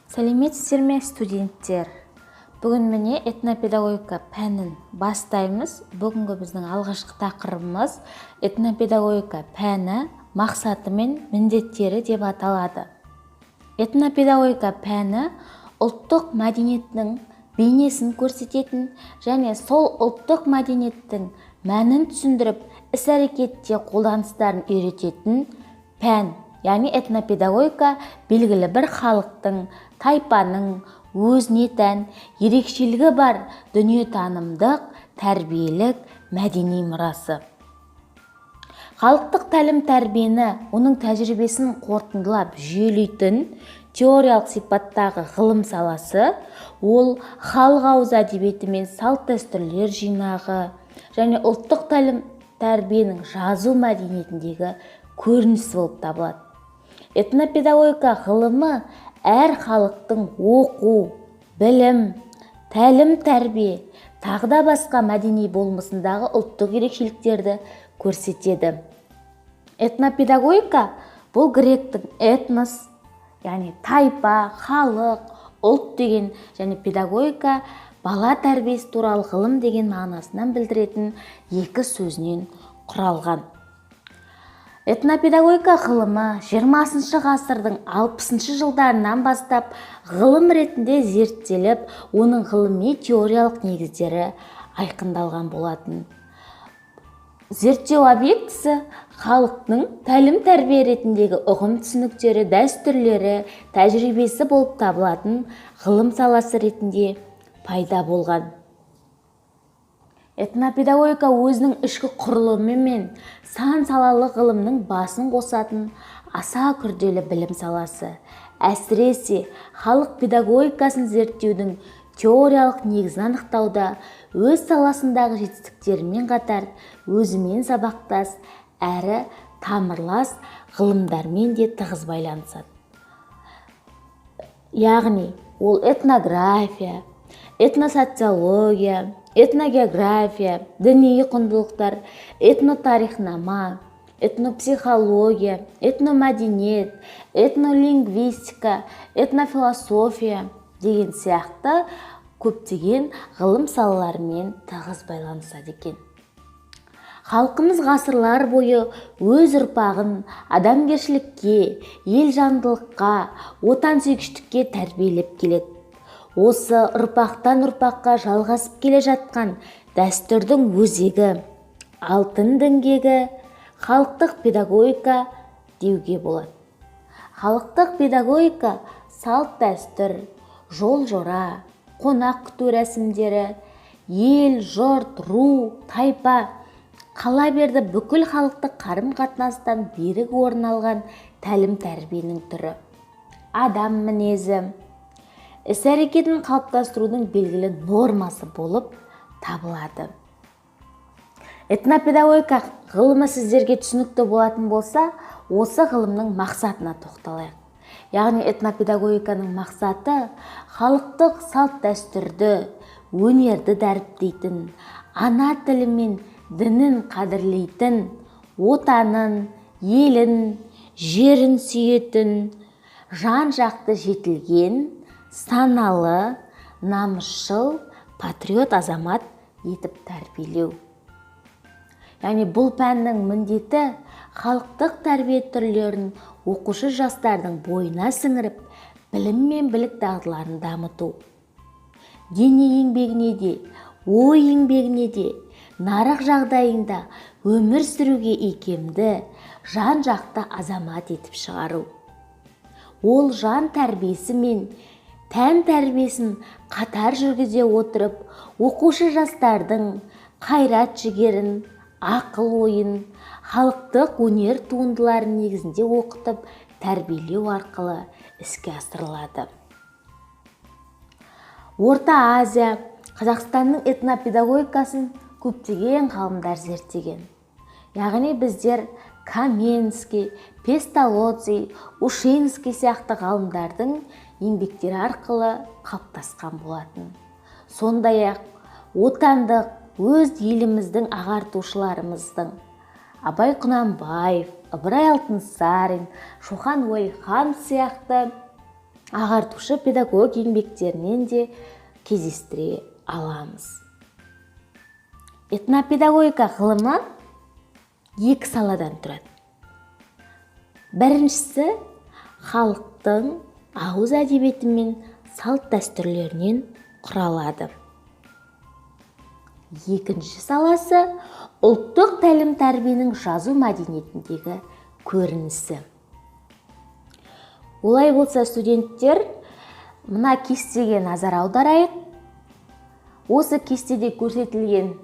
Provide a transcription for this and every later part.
Сәлеметсіздер ме, студенттер! Бүгін, міне, этнопедагогика пәнін бастаймыз. Бүгінгі біздің алғашқы тақырыбымыз «Этнопедагогика пәні мақсаты мен міндеттері» деп аталады. Этнопедагогика пәні ұлттық мәдениеттің бейнесін көрсететін және сол ұлттық мәдениеттің мәнін түсіндіріп, іс-әрекетте қолданыстарын үйрететін пән. Яғни этнопедагогика белгілі бір халықтың, тайпаның өзіне тән ерекшелігі бар дүниетанымдық, тәрбиелік, мәдени мұрасы. Халықтық тәлім-тәрбиені, оның тәжірибесін қорытындылап, жүйелейтін теориялық сипаттағы ғылым саласы. Ол халық ауыз әдебиеті мен салт-дәстүрлер жинағы және ұлттық тәлім-тәрбиенің жазу мәдениетіндегі көрінісі болып табылады. Этнопедагогика ғылымы әр халықтың оқу, білім, тәлім-тәрбие, тағы да басқа мәдени болмысындағы ұлттық ерекшеліктерді көрсетеді. Этнопедагогика бұл гректің этнос, яғни тайпа, халық, ұлт деген және педагогика, бала тәрбиесі туралы ғылым деген мағынасынан білдіретін екі сөзінен құралған. Этнопедагогика ғылымы 20 ғасырдың 60 жылдарынан бастап ғылым ретінде зерттеліп, оның ғылыми теориялық негіздері айқындалған болатын. Зерттеу объектісі халықтың тәлім-тәрбие ретіндегі ұғым түсініктері, дәстүрлері, тәжірибесі болып табылатын ғылым саласы ретінде пайда болған. Этнопедагогика өзінің ішкі құрылымымен сан салалы ғылымның басын қосатын аса күрделі білім саласы. Әсіресе халық педагогикасын зерттеудің теориялық негізін анықтауда өз саласындағы жетістіктерімен қатар өзімен сабақтас әрі тамырлас ғылымдармен де тығыз байланысады. Яғни ол этнография, этносоциология, этногеография, діни құндылықтар, этнотарихнама, этнопсихология, этномәдениет, этнолингвистика, этнофилософия деген сияқты көптеген ғылым салаларымен тығыз байланысады екен. Халқымыз ғасырлар бойы өз ұрпағын адамгершілікке, елжандылыққа, отансүйгіштікке тәрбиелеп келеді. Осы ұрпақтан ұрпаққа жалғасып келе жатқан дәстүрдің өзегі, алтын діңгегі халықтық педагогика деуге болады. Халықтық педагогика салт-дәстүр, жол-жора, қонақ күту рәсімдері, ел, жұрт, ру, тайпа, қала берді бүкіл халықтық қарым-қатынастан берік орын алған тәлім-тәрбиенің түрі. Адам мінезі, іс-әрекетін қалыптастырудың белгілі нормасы болып табылады. Этнопедагогика ғылымы сіздерге түсінікті болатын болса, осы ғылымның мақсатына тоқталайық. Яғни этнопедагогиканың мақсаты халықтық салт-дәстүрді, өнерді дәріптейтін, ана тілі мен дінін қадірлейтін, отанын, елін, жерін сүйетін, жан-жақты жетілген, саналы, намысшыл, патриот азамат етіп тәрбиелеу. Яғни бұл пәннің міндеті халықтық тәрбие түрлерін оқушы жастардың бойына сіңіріп, білім мен білік дағдыларын дамыту. Дене еңбегіне де, ой еңбегіне де, нарық жағдайында өмір сүруге икемді, жан-жақты азамат етіп шығару. Ол жан тәрбиесі мен тән тәрбиесін қатар жүргізе отырып, оқушы жастардың қайрат-жігерін, ақыл-ойын халықтық өнер туындылары негізінде оқытып, тәрбиелеу арқылы іске асырылады. Орта Азия, Қазақстанның этнопедагогикасын көптеген ғалымдар зерттеген. Яғни біздер Каменский, Песталоцци, Ушинский сияқты ғалымдардың еңбектері арқылы қалыптасқан болатын. Сондай-ақ отандық өз еліміздің ағартушыларымыздың Абай Құнанбаев, Ыбырай Алтынсарин, Шоқан Уәлиханов сияқты ағартушы педагог еңбектерінен де кездестіре аламыз. Этнопедагогика ғылымы екі саладан тұрады. Біріншісі халықтың ауыз әдебиеті мен салт дәстүрлерінен құралады. Екінші саласы ұлттық тәлім-тәрбиенің жазу мәдениетіндегі көрінісі. Олай болса, студенттер, мына кестеге назар аударайық. Осы кестеде көрсетілген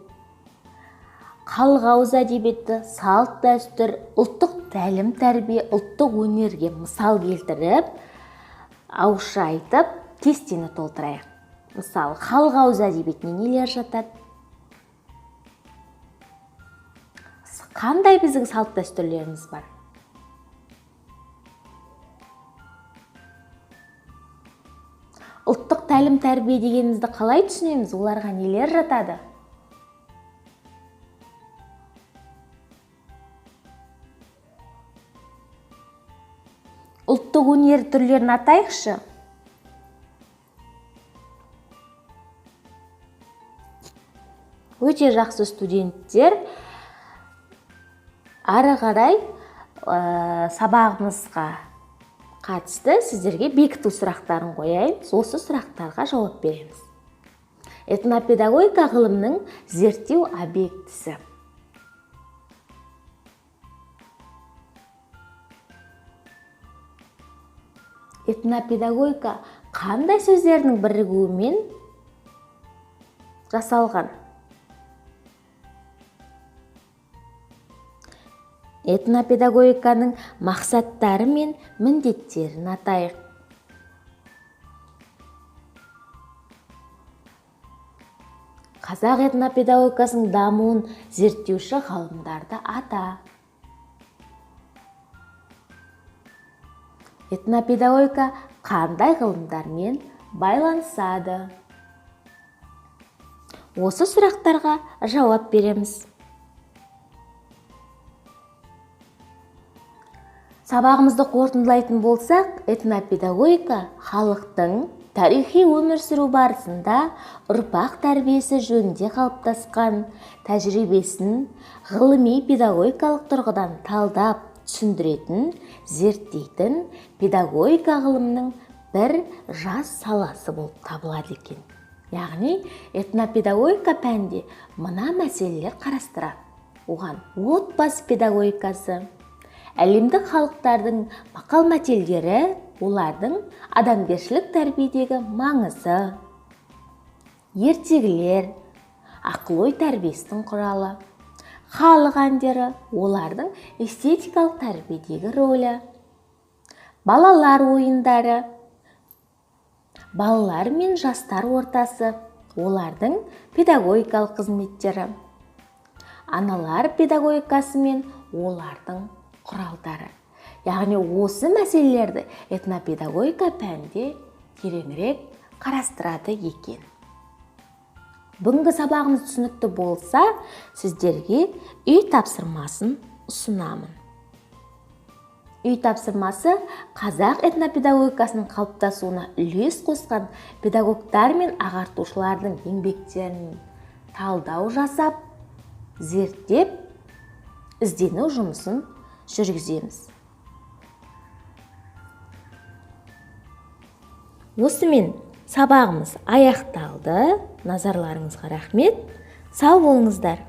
халық ауыз әдебиеті, салт дәстүр, ұлттық тәлім-тәрбие, ұлттық өнерге мысал келтіріп, ауызша айтып, кестені толтырайық. Мысалы, халық ауыз әдебиетіне нелер жатады? Қандай біздің салт дәстүрлеріміз бар? Ұлттық тәлім-тәрбие дегенімізді қалай түсінеміз? Оларға нелер жатады? Ұлттық өнер түрлерін атайықшы. Өте жақсы, студенттер. Ары қарай сабағымызға қатысты сіздерге бекіту сұрақтарын қояйын. Осы сұрақтарға жауап береміз. Этнопедагогика ғылымының зерттеу объектісі. Этнопедагогика қандай сөздердің бірігуімен жасалған? Этнопедагогиканың мақсаттары мен міндеттерін атайық. Қазақ этнопедагогикасының дамуын зерттеуші ғалымдарды ата. Этнопедагогика қандай ғылымдармен байланысады? Осы сұрақтарға жауап береміз. Сабағымызды қорытындылайтын болсақ, этнопедагогика халықтың тарихи өмір сүру барысында ұрпақ тәрбиесі жөнінде қалыптасқан тәжірибесін ғылыми педагогикалық тұрғыдан талдап түсіндіретін, зерттейтін педагогика ғылымының бір жас саласы болып табылады екен. Яғни этнопедагогика пәнінде мына мәселелер қарастырады. Оған отбасы педагогикасы, әлемдік халықтардың мақал-мәтелдері, олардың адамгершілік тәрбиедегі маңызы, ертегілер, ақыл-ой тәрбиесінің құралы, халық әндері, олардың эстетикалық тәрбиедегі рөлі, балалар ойындары, балалар мен жастар ортасы, олардың педагогикалық қызметтері, аналар педагогикасы мен олардың құралдары. Яғни осы мәселелерді этнопедагогика пәнінде тереңірек қарастырады екен. Бүгінгі сабағымыз түсінікті болса, сіздерге үй тапсырмасын ұсынамын. Үй тапсырмасы қазақ этнопедагогикасының қалыптасуына үлес қосқан педагогтар мен ағартушылардың еңбектерін талдау жасап, зерттеп, іздену жұмысын жүргіземіз. Осымен сабағымыз аяқталды. Назарларыңызға рахмет. Сау болыңыздар.